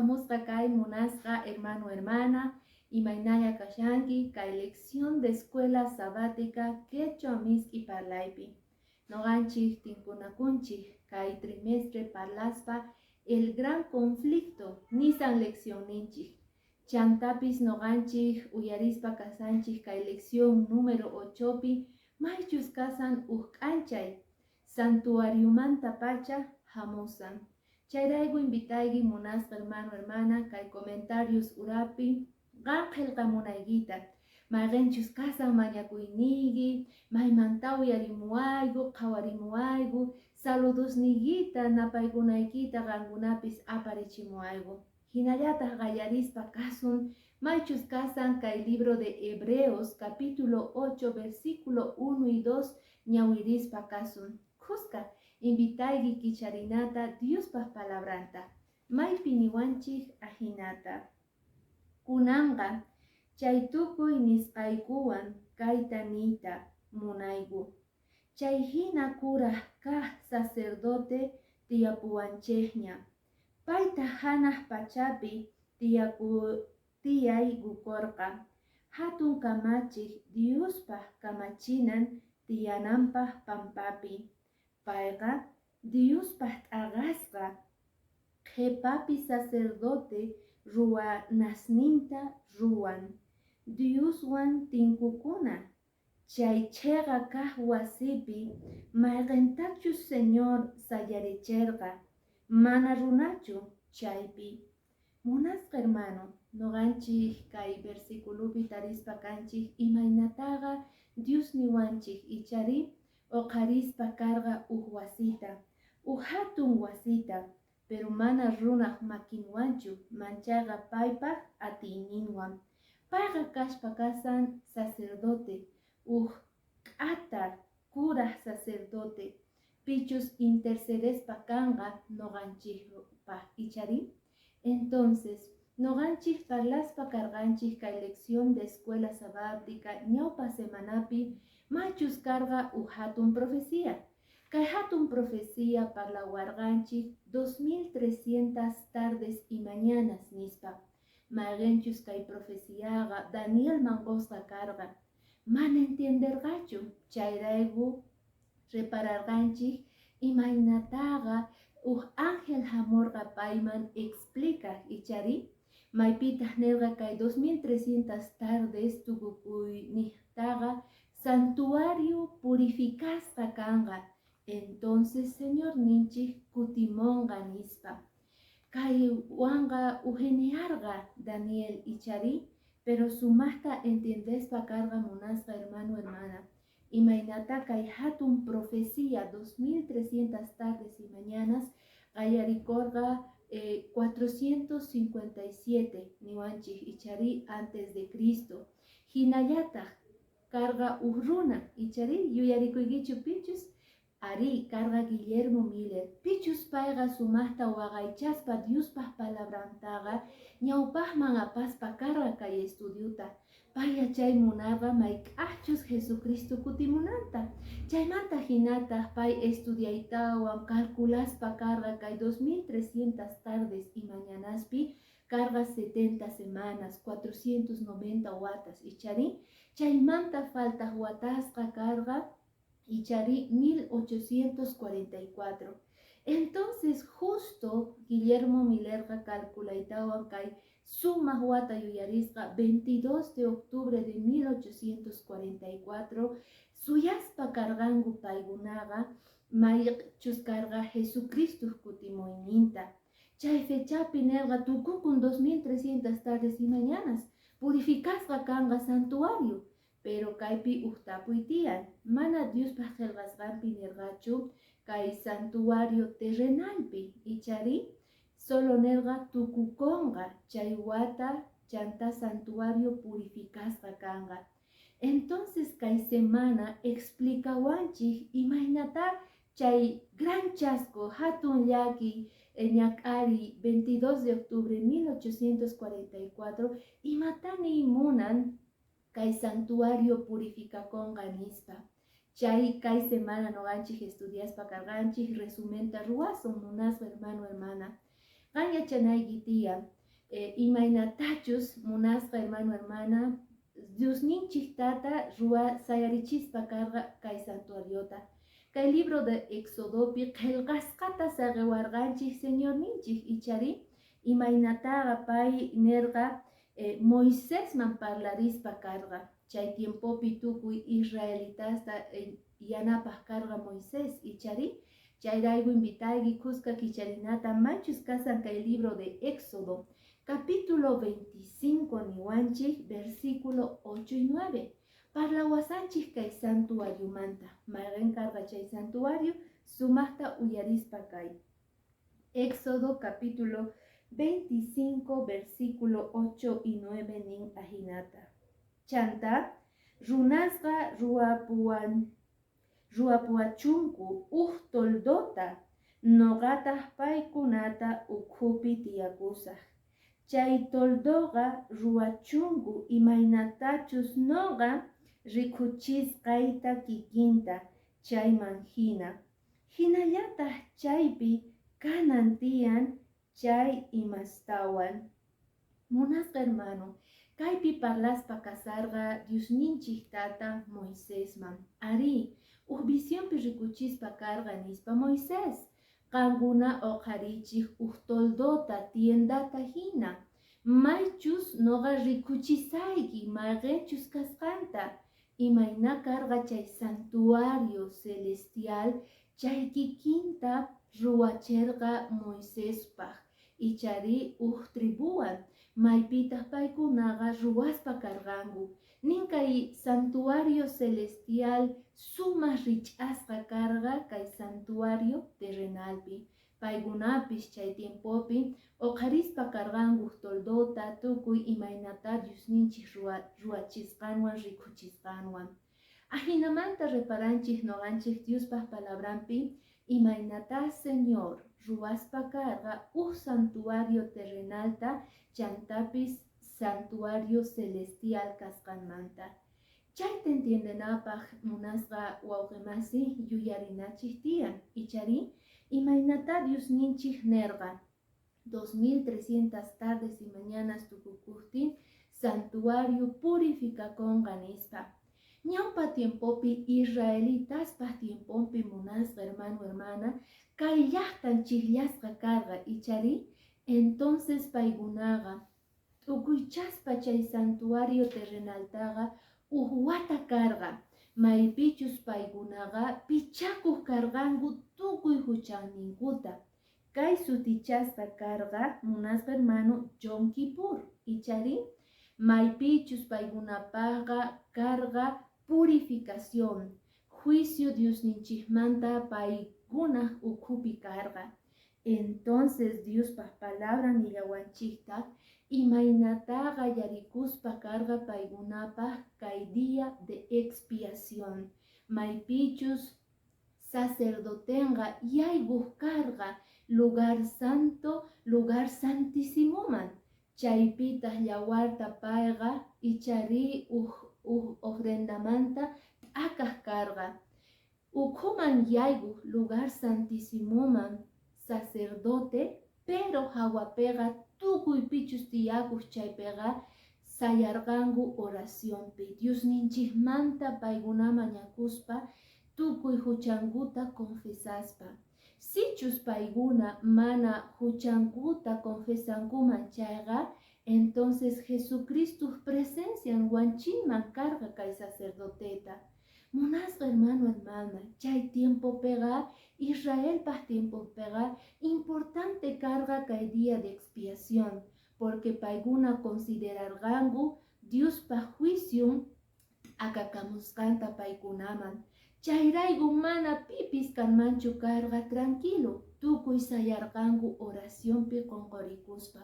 Hamusqa kay, munasqa hermano, hermana, imaynalla kashanki kay lección de escuela sabática quechua misk'i parlaypi. Noqanchik tinkunakunchik kay trimestre parlaspa el gran conflicto nisan leccionninchik. Chantapis noqanchik uyarispa kasanchik kay lección número 8pi maychus kasan uj k'anchay santuariomanta pacha hamusan. Chayrayku invitayki, munasqa hermano, hermana, kay comentarios urapi qan qillqamunaykita mayqinchus kasan mañakuyniyki, maymanta uyarimuwayku, qhawarimuwayku, saludosniykita, napaykunaykita qankunapis aparichimuwayku. Hinallataq qallarispa kasun maychus kasan kay libro de Hebreos capítulo 8 versículo 1 y 2 ñawirispa kasun. Khuska invitayki kicharinata Diospaq palabranta. Maypi niwanchik ahinata. Kunanqa chay tukuy nisqaykuwan kayta niyta munayku. Chay hina kuraj kaj sacerdote tiyapuwanchejña. Paytaj hanaq pachapi tiyaykukorqa, hatun kamachej Diospaq kamachinan tiyananpaq pampapi. Payqa Diospaq t'aqasqa qhepapi sacerdote ruwanasninta ruwan. Dioswan tinkukuna chay cheqa kaq wasipi, mayqentachus Señor sayaricherqa, mana runachu, chaypi. Munasqa hermano, noqanchik kay versiculopi tarispa kanchik imaynataqa Dios niwanchik, ichari oqharispa karqa uj wasita, uj hatun wasita, pero mana runaq makinwanchu, manchaqa paypaq atiyninwan. Payqa kaspa kasan sacerdote, uj k'ata kuraj sacerdote, pichus intercedespa kanqa noqanchikpaq, ichari. Entonces, noqanchik parlaspa karqanchik kay lección de escuela sabática ñawpa semanapi maychus karqa uj hatun profecía. Kay hatun profecía parlawarqanchik 2300 tardes y mañanas nispa. Mayqinchus kay profeciaqa Danielman qusqa karqa. Mana entienderqachu, chayrayku repararqanchik imaynataqa uj ángel hamurqa payman explicaq, ichari. Maypitaq nirqa kay 2300 tardes tukukuyniytaqa santuario purificasqa kanqa, entonces Señor ninchik kutimunqa nispa. Kaywanqa ujenearqa Daniel, ichari, pero sumaqta entiendespa karqa, munasqa hermano, hermana, imaynata kay hatun profecía 2300 tardes y mañanas qallarikurqa 457 niwanchik, ichari, antes de Cristo. Hinallataq karqa uj runa, ichari, yuyarikuykichu pichus? Ari, karqa Guillermo Miller. Pichus payqa sumaqta waqaychaspa Diospaq palabrantaqa ñawpaqman apaspa karqa kay estudiota. Pay yachay munarqa mayk'aqchus Jesucristo kutimunanta. Chaymanta hinataq pay estudiaytawan calculaspa karqa kay 2300 tardes y mañanaspi karqa 70 semanas, 490 watas, ichari. Chaymanta faltaq watasqa karqa, ichari, 1844. Entonces, justo Guillermo Millerqa calculaytawan kay sumaq wata yuyarisqa 22 de octubre de 1844 suyaspa karqanku paykunaqa maychus karqa Jesucristo kutimuyninta. Chay fechapi nirqa tukukun 2300 tardes y mañanas, purificasqa kanqa santuario. Pero kaypi uj tapuy tiyan, mana Diospaq qillqasqanpi nirqachu kay santuario terrenalpi, ichari, solo nirqa tukukunqa chay wata chanta santuario purificasqa kanqa. Entonces kay semana explicawanchik imaynata chay gran chasco, hatun llaki ñak'ariy 22 de octubre 1844 imatani munan kay santuario purificakunqa nispa. Chay kay semana noqanchik estudiaspa karqanchik, resumenta ruwasun, munasqa hermano, hermana. Qan yachanayki tiyan imaynatachus, munasqa hermano, hermana, Diosninchik Tata ruwa sayarichispa karqa kay santuariota. Kay libro de Éxodopi qillqasqata saqiwarqanchik Señorninchik, ichari? Imaynataqa pay nerqa Moisesman parlarispa karqa. Chay tiempopi tukuy israelitasta yanapaq karqa Moisés, ichari? Chayrayku invitayki kuska kicharinata maychus kasan kay libro de Éxodo, capítulo 25 niwanchik, versículo 8 y 9. Parlawasanchik kay santuariomanta. Mayqin karqa chay santuario? Sumaqta uyarispa kay. Éxodo capítulo 25, versículo 8 y 9 nin ajinata: Chanta runasqa ruwapuwachunku uj toldota, noqataj paykunata ukhupi tiyakusaj. Chay toldoqa ruwachunku imaynatachus noqa rikuchisqayta kikinta, chayman jina. Jinallataj chaypi kanan tiyan chay imastawan. Munasqa hermano, kaypi parlaspa kasarqa Diosninchik Tata Moisesman. Arí, uj visionpi rikuchispa karqa nispa: Moisés, qankuna oqharichik uj toldota, tiendata hina, maychus noqa rikuchisayki mayqenchus kasqanta. Imayna karqa chay santuario celestial, chay kikinta ruwacherqa Moisespaj, ichari, uj tribuwan, maypitaq paykunaqa ruwaspa karqanku. Nin kay santuario celestial sumaq rich'asqa karqa kay santuario terrenalpi. Paykunapis chay tiempopi oqharispa karqanku toldota tukuy imaynata Diosninchik ruwachisqanwan, rikuchisqanwan. Ajinamanta reparanchik noqanchik Diospaj palabranpi imaynata Señor ruwaspa karqa uj santuario terrenalta chantapis santuario celestial kasqanmanta. Chayta entiendenapaj, munasqa wawqimasi, yuyarinachik tiyan, ichari, imaynata Diosninchik nerqa 2300 tardes y mañanas tukukuqtin santuario purificakonqa nispa. Ñawpa tiempopi, israelitaspaj tiemponpi, munasqa hermano, hermana, kay llaqtan chiqllasqa karqa, ichari? Entonces paykunaqa tukuychaspa chay santuario terrenaltaqa uj wata karqa, maypichus paykunaqa pichakuq karqanku tukuy huchanninkuta. Kay sutichasqa karqa, munasqa hermano, Yom Kippur, ichari? Maypichus paykunapaqqa karqa purificación, juicio Diosninchikmanta paykunaq ukhupi karqa. Entonces Diospaj palabra nillawanchiktaq imaynata qallarikuspa karqa paykunapaq kay día de expiación, maypichus sacerdotenqa yaykuq karqa lugar santo, lugar santísimoman. Chaypitaq yawarta payqa, ichari, uj ofrendamanta t'akaq karqa. Ukhuman yaykuq lugar santísimoman sacerdote, pero hawapiqa tukuy pichus tiyakuq chaypiqa sayarqanku oracionpi Diosninchikmanta paykuna mañakuspa, tukuy huchankuta confesaspa. Sichus paykuna mana huchankuta confesankuman chayqa, entonces Jesucristoq presencian wanchinman karqa kay sacerdoteta. Munasqa hermano, hermana, chay tiempopiqa, Israelpaj tiempopiqa, importante karqa kay día de expiación, porque paykuna considerarqanku Diospaj juicion akakamusqanta paykunaman. Chayrayku mana pipis kanmanchu karqa tranquilo, tukuy sayarqanku oracionpi qonqorikuspa.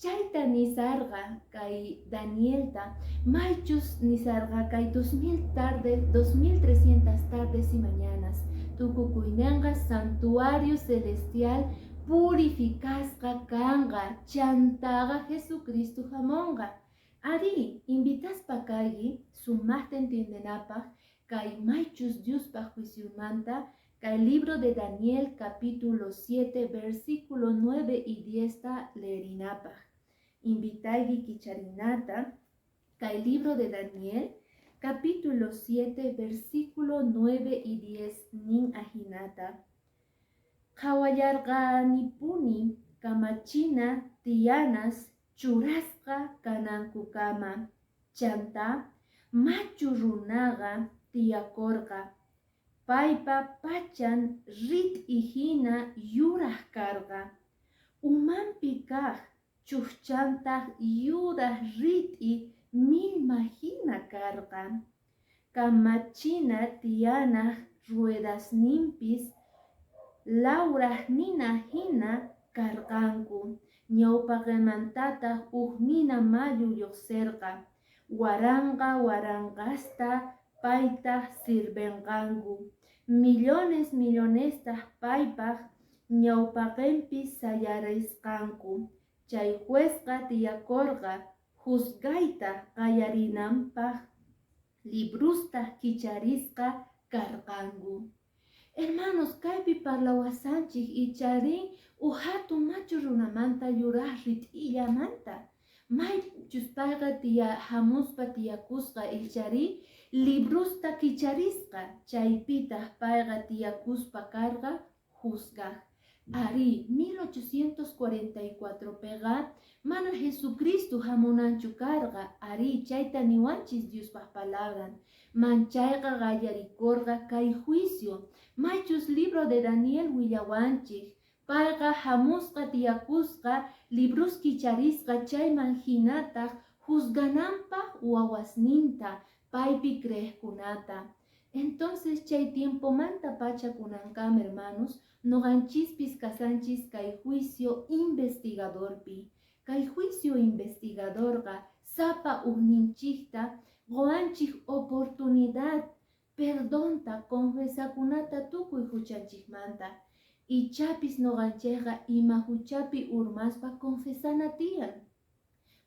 Chayta nisarqa kay Danielta, maychus nisarqa kay 2000 tarde, 2300 tardes y mañanas tukukuynenqa santuario celestial purificasqa kanqa, chantaqa Jesucristo hamonqa. Ari, invitaspa kayki sumaqta entiendenapaq kay maychus Diospaj juiciomanta. Kay libro de Daniel capítulo 7 versículo 9 y 10 ta leerinapaq. Invitayki kicharinata kay libro de Daniel capítulo 7 versículo 9 y 10 nin ajinata. Qhawallarqanipuni kamachina tiyanas churasqa kanankukama. Chantá Machu Runaqa tiyakorqa. Paypa p'achan rit'i jina yuraj karqa, umanpi kaj chujchantaj yuraj rit'i millma jina karqa. Kamachina tiyanaj ruedasninpis lawraj nina jina karqanku, ñawpaqenmantataj uj nina mayu llojserqa. Waranqa waranqasta payta sirvenqanku, millones millonestaj paypaj ñawpaqenpi sayarisqanku. Chay Juezqa tiyakorqa juzgayta qallarinanpaj, librostaj kicharisqa karqanku. Hermanos, kaypi parlawasanchik icharí uj hatun machu runamanta, yuraj rit'illamanta. Maychus payqa tiya hamuspa tiyakusqa icharí librosta kicharisqa, chaypitaq payqa tiyakuspa karqa juzgaj. Arí, 1844-piqa mana Jesucristo hamunanchu karqa. Arí, chayta niwanchis Diospaq palabran. Manchayqa qallarikurqa kay juicio. Maychus libro de Daniel willawanchik. Payqa hamusqa tiyakusqa libros kicharisqa chayman hinataq juzgananpaq wawasninta, paypi creeqkunata. Entonces chay tiempomanta pacha kunankama, hermanos, noqanchispis kasanchis kay juicio investigadorpi. Kay juicio investigadorqa sapa ujninchikta qowanchik oportunidad perdonta, confesakunata tukuy huchanchikmanta. Ichapis noqanchikqa ima huchapi urmaspa confesana tiyan.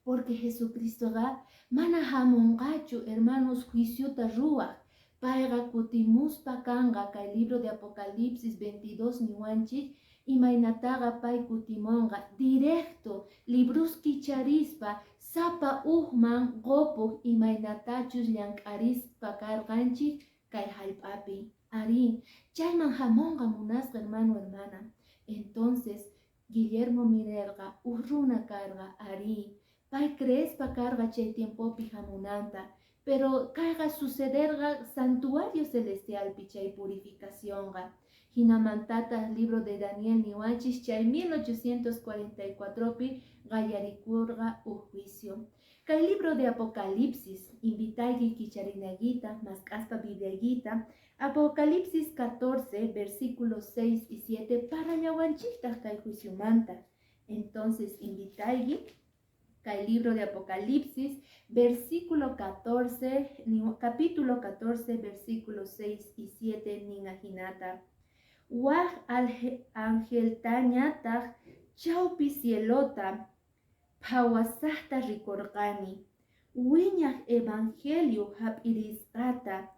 Porque Jesucristoqa mana hamunqachu, hermanos, juiciota ruwaq. Payqa kutimuspa kanqa kay libro de Apocalipsis 22 niwanchik imaynataqa pay kutimunqa directo libros kicharispa sapa ujman qopuq imaynatachus llank'arispa karqanchik kay hallp'api. Arí, chayman hamunqa, munasqa hermano, hermana. Entonces, Guillermo Millerqa uj runa karqa, arí, pay creespa karqa chay tiempopi hamunanta. Pero kayqa sucederqa santuario celestialpi chay purificacionqa. Hinamantataq libro de Daniel niwanchis chay 1844pi qallarikurqa uj juicio. Kay libro de Apocalipsis, invitayki kicharinaykita, mask'aspa Bibliaykita, Apocalipsis 14, versículos 6 y 7, parlallawanchiktaq kay juiciomanta. Entonces, invitayki kay libro de Apocalipsis, versículo 14, capítulo 14, versículos 6 y 7, nin ajinata. Waj angeltañataq chawpi cielota phawasaqta rikurqani, wiñaq evangelio hap'irisqata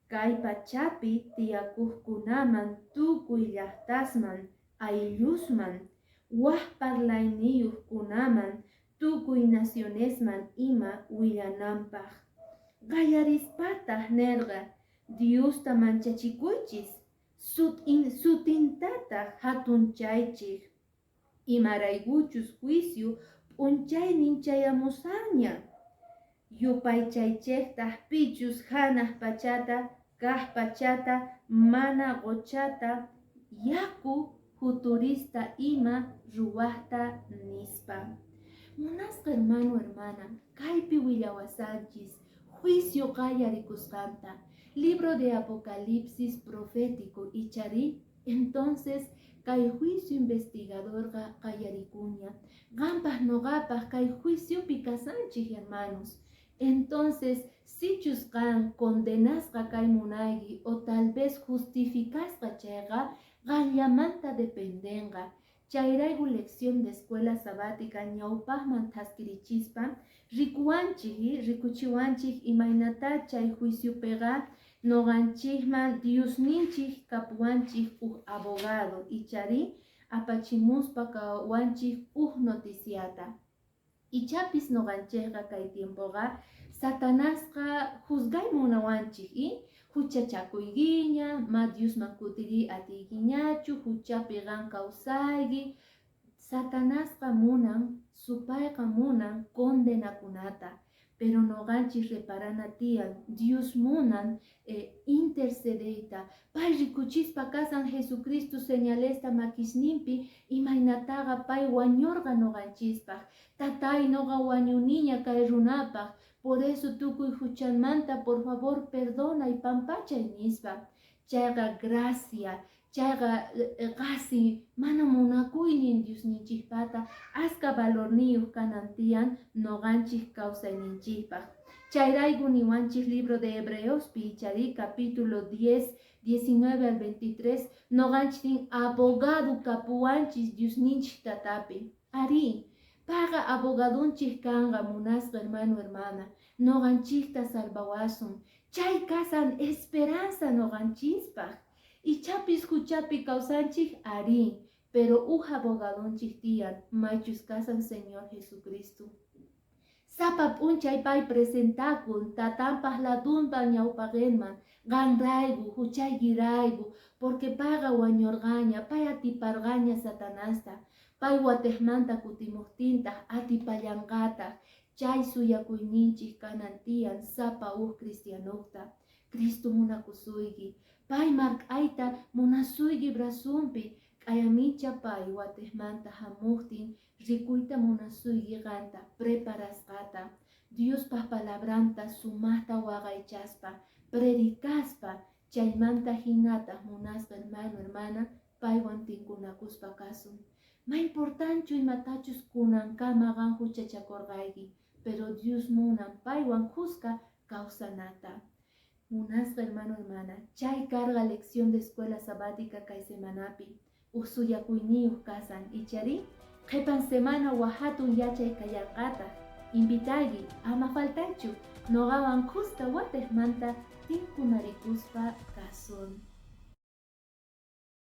kay pachapi tiyakuqkunaman, tukuy llaqtasman, ayllusman, waj parlayniyuqkunaman, tukuy nacionesman ima willananpaq. Qallarispataq nerqa: Diosta manchachikuychis, sutintataq hatunchaychik, imaraykuchus juicio p'unchaynin chayamushanña. Yupaychaychiktaq pichus hanaq pachata, kaq pachata, mana qochata, yaku juturista ima ruwaqta, nispa. Munasqa hermano, hermana, kaypi willawasanchis juicio qallarikusqanta. Libro de Apocalipsis profético ichari. Entonces, kay juicio investigadorqa qallarikuña. Qanpaq noqapaq kay juiciopi kasanchik, hermanos. Entonces, sichus qan condenasqa kay munayki o tal vez justificasqa, chayqa qanllamanta dependenqa. Chayrayku lección de escuela sabática ñawpaqman thaskirichispa rikuwanchik, rikuchiwanchik imaynata chay juiciopiqa. Noqanchikman Diosninchik kapuwanchik uj abogado, ichari apachimuspa kawanchik uj noticiata. Ichapis noqanchikqa kay tiempoqa Satanasqa juzgay munawanchik i huchachakuykiña, ma Diosman kutiriy atiykiñachu, huchapi qan kawsayki. Satanasqa munan, supayqa munan condenakunata, pero noqanchik reparana tiyan, Dios munan intercedeyta. Pay rikuchispa kasan Jesucristo señalesta makisninpi, imaynataqa pay wañurqa noqanchispaq. Tatay, noqa wañuniña kay runapaq, por eso tukuy huchanmanta por favor perdonay, pampachay nispa. Chayqa gracia, chayqa qasi mana munakuynin Diosninchikpata, aska valorniyuq kanan tiyan noqanchik kawsayninchikpaq. Chayrayku niwanchik libro de Hebreospi, ichari capítulo 10, 19 al 23, noqanchik abogado kapuwanchis Diosninchik tatapi. Ari, payqa abogadunchik kanqa, munasqa hermano, hermana, noqanchikta salvawasun. Chay kasan esperanza noqanchispaq. Ichapis huchapi kawsanchik, ari, pero uj abogadunchik tiyan, maychus kasan Señor Jesucristo. Sapa p'unchay pay presentakun tatanpaq ladunpa ñawpaqinman, qanrayku, huchaykirayku, porque payqa wañurqaña, pay atiparqaña Satanasta. Pay watiqmanta kutimuqtintaq atipallanqataq. Chay suyakuyninchik kanan tiyan sapa uj cristianukta. Cristo munakusuyki, pay mark'ayta munasuyki brazunpi, k'ayamicha pay watiqmanta hamuqtin rikuyta munasuyki qanta preparasqata, Diospaq palabranta sumaqta waqaychaspa, predicaspa, chaymanta hinataq munasqa hermano, hermana, paywan tinkunakuspa kasun. Ma importanchu imatachus kunankama qan huchachakurqayki, pero Dios munan paywan kuska kawsanata. Munasqa hermano, hermana, chay karqa lección de escuela sabática kay semanapi. Usuyakuyniyuq kasan, ichari qhipan semana wahatun yachay kallanqataq. Invitayki, ama faltaychu, noqawan kuska watiqmanta tinkunarikuspa kasun.